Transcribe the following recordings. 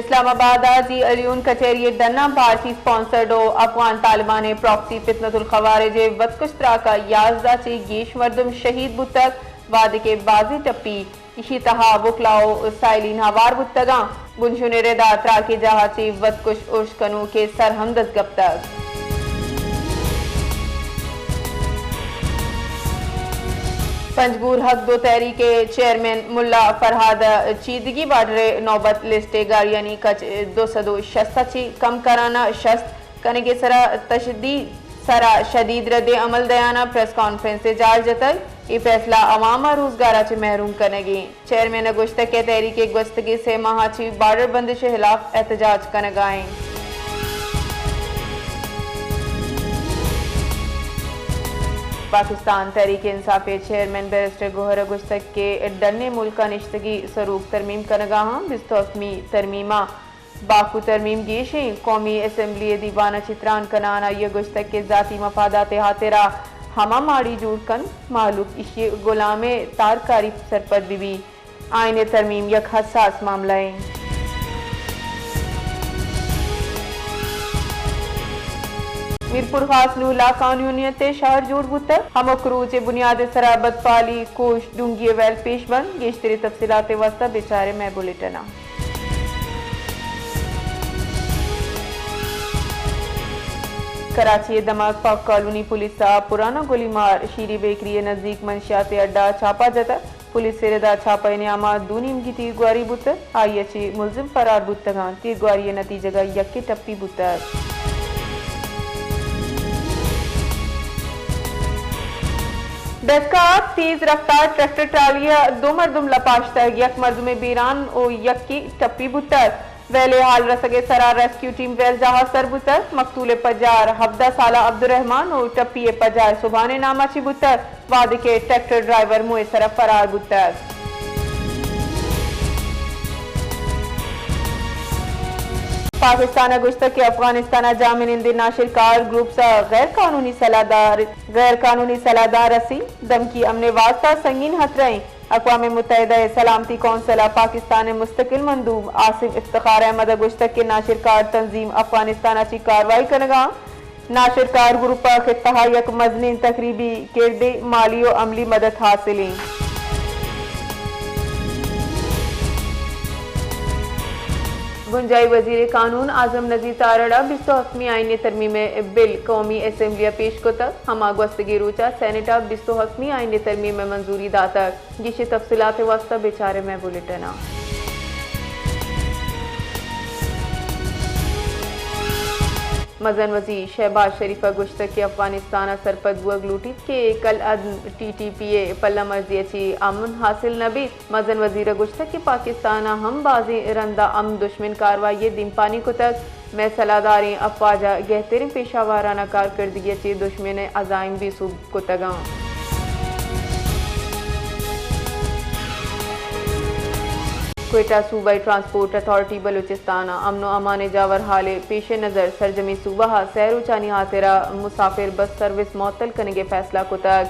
اسلام آباد ءَ G L you کچہری ءِ ڈناں بھارتی اسپانسرڈ ءُ افغان طالبان ءِ پراکسی فتنۃ الخوارج ءِ وتکش تراک ءَ یازدہ چہ گیش مردم شہید بوتگ، وہدے کہ بازیں ٹپی ایشی تہا وکلا ءُ سائلین ہوار بوتگاں۔ بنشون ءِ ردا تراکیں جاہ ءَ چہ وتکش ارش کنوک ءِ سر ہم دزگپتگ۔ پنجگور حق دو تحریک ءِ چیئرمین ملا فرہاد ءَ چیدگی بارڈر ءِ نوبت لسٹ ءِ گاڑیانی کچ دو سد ءُ شست ءَ چہ کم کران ءَ شست کنگ ءِ سرا تشدید سرا شدید رد عمل دیان ءَ پریس کانفرنس ءِ جار جتگ۔ اے فیصلہ عوام ءَ روزگار ءَ چہ محروم کنگ ءَ انت۔ چیئرمین ءَ گوشتگ کہ تحریک ءِ گوستگیں سئے ماہ ءَ چہ بارڈر بندش ءِ ہلاف احتجاج کنگ ءَ انت۔ پاکستان تحریک انصاف ءِ چیئرمین بیرسٹر گوہر ءَ گوشتگ کہ ڈنیں ملک ءَ نشتگی سروک ترمیم کنگ ءَ آں، بیست ءُ ہفتمی ترمیم ءَ باکو ترمیم گیش انت۔ قومی اسمبلی ءِ دیوان ءَ چہ تران کنان آئی ءَ گوشتگ کہ ذاتی مفادات ءِ ہاترا ہما ماڑی جوڑ کنت، مہلوک ایشی ءِ گلام ءِ تارکاری سرپد بہ بیت۔ آئین ءِ ترمیم یک حساس معاملہ انت۔ میرپورخاص نوں لاقانونیت ءِ شہر جوڑ بوتگ، ہمک روچ ءِ بنیاد ءِ سرا بدپالی، کوش، ڈونگی ءِ ویل پیش بنت۔ گیشتریں تفصیلات ءِ واستہ بچارے مئے بلیٹن ءَ۔ کراچی ءِ دمگ پاک کالونی پولیس ءَ پرانا گلی مار شیری بیکری ءِ نزیک منشیات ءِ اڈا چھاپہ جتگ۔ پولیس ءِ ردا چھاپہ ءِ نیام ءَ دو نیمگی تیرگواری بوتگ، آئی ءَ چہ ملزم فرار بوتگ انت۔ تیرگواری ءِ نتیجگ ءَ یکے ٹپی بوتگ۔ ڈیسکا ءَ تیز رفتار ٹریکٹر ٹرالی ءَ دو مردم لپاشتگ، یک مردمے بیران ءُ یکے ٹپی بوتگ۔ ویل ءِ حال رسگ ءِ سرا ریسکیو ٹیم ویل جاہ ءَ سر بوتگ۔ مقتول ءِ پجار ہبدہ سالہ عبدالرحمان ءُ ٹپی ءِ پجار سبحان ءِ نام ءَ چہ بوتگ، وہدے کہ ٹریکٹر ڈرائیور موہ ءِ سرا فرار بوتگ۔ پاکستان ءَ گوشتگ کہ افغانستان ءَ جاہ منندیں ناشرکار گروپس ءَ غیر قانونی سلاہ دار، غیر قانونی سلاہ دار رسی دھمکی امن ءِ واستہ سنگین خطرہ ایں۔ اقوام متحدہ ءِ سلامتی کونسل ءَ پاکستان ءِ مستقل مندوب عاصم افتخار احمد ءَ گوشتگ کہ ناشرکار تنظیم افغانستان ءَ چہ کاروائی کنگ ءَ انت۔ ناشرکار گروپ ءَ خطہ ءَ یک مزنیں تخریبی کردے مالی ءُ عملی مدد حاصل انت۔ بنجاہی وزیر قانون اعظم نذیر تارڑ ءَ بیست ءُ ہفتمی آئینی ترمیم ءِ بل قومی اسمبلی ءَ پیش کتگ۔ ہما گوستگیں روچ ءَ سینیٹ ءَ بیست ءُ ہفتمی آئینی ترمیم ءَ منظوری داتگ۔ گیشیں تفصیلات ءِ واستہ بچارے مئے بلیٹن ءَ۔ مزن وزیر شہباز شریف ءَ گوشتگ کہ افغانستان ءَ سرپد بوگ لوٹیت کہ کل عدم ٹی ٹی پی ءِ پلہ مرزی ءَ چہ امن حاصل نہ بیت۔ مزن وزیر ءَ گوشتگ کہ پاکستان ءَ ہم بازیں رند ءَ امن دشمن کاروائی ءِ دیمپانی کتگ۔ مئے سلاہداریں افواج ءَ گہتریں پیشہ وارانہ کارکردگی ءَ چہ دشمن ءِ عزائم بے سوب کتگ انت۔ کوئٹہ، صوبائی ٹرانسپورٹ اتھارٹی بلوچستان ءَ امن ءُ امان ءِ جاور حال ءِ پیش نظر سرجمیں صوبہ ءَ سئے روچانی ہاترا مسافر بس سروس معطل کنگ ءِ فیصلہ کتگ۔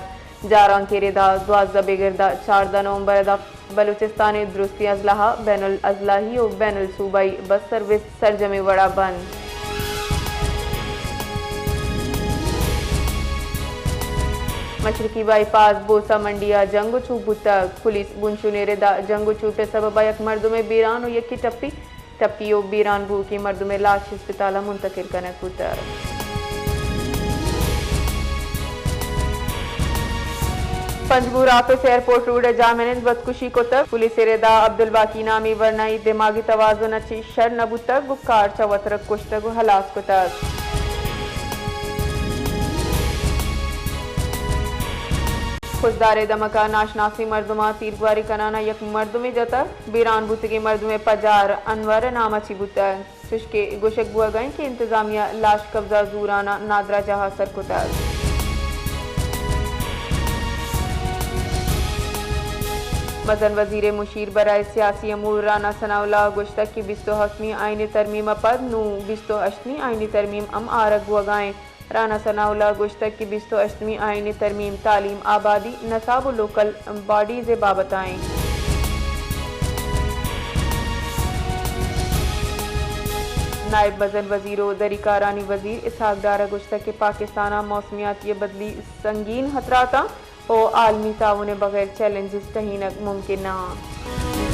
جارانکے ردا دوازدہ بگردہ چاردہ نومبر ءَ داں بلوچستان ءِ درستیں اضلاع ءَ بین الاضلاعی ءُ بین الصوبائی بس سروس سرجمیں وڑا بند۔ مشرقی بائی پاس بوسہ منڈی ءَ جنگ ءُ چوٹ بوتگ۔ پولیس بنشون ءِ ردا جنگ ءُ چوٹ ءِ سبب ءَ یک مردمے بیران ءُ یکے ٹپی، ٹپی ءُ بیران بوؤکیں مردمے لاش اسپتال ءَ منتقل کنگ بوتگ۔ پنجگور آفس ایئرپورٹ روڈ ءَ جاہ منند وتکشی کتگ۔ پولیس ءِ ردا عبدالباقی نامی ورنائی دماغی توازن ءَ چہ شر نہ بوتگ ءُ کار چہ وترگ کشتگ ءُ ہلاس کتگ۔ خضدار ءِ دمگ ءَ ناشناسیں مردماں تیرگواری کنان ءَ یک مردمے جتگ۔ بیران بوتگیں مردم ءِ پجار انور ءِ نام ءَ چہ بوتگ، چوشکہ گوشگ بوہگ ءَ انت کہ انتظامیہ لاش قبضہ زوران ءَ نادراہ جاہ ءَ سر کتگ۔ مزن وزیر ءِ مشیر برائے سیاسی امور رانا ثناء اللہ ءَ گوشتگ کہ بیست ءُ ہفتمی آئینی ترمیم ءَ پد نوں بیست ءُ ہشتمی آئینی ترمیم ہم آرگ بوہگ ءَ انت۔ رانا ثناء اللہ ءَ گوشتگ کہ بیست ءُ ہشتمی آئینی ترمیم تعلیم، آبادی، نصاب ءُ لوکل باڈیز ءِ بابت ءَ انت۔ نائب مزن وزیر و دری کارانی وزیر اسحاق ڈار ء گوشتگ کہ پاکستان ء موسمیاتی ء بدلی سنگین خطراتاں و عالمی تعاون ء بغیر چیلنجز ٹہینگ ممکن نہ انت۔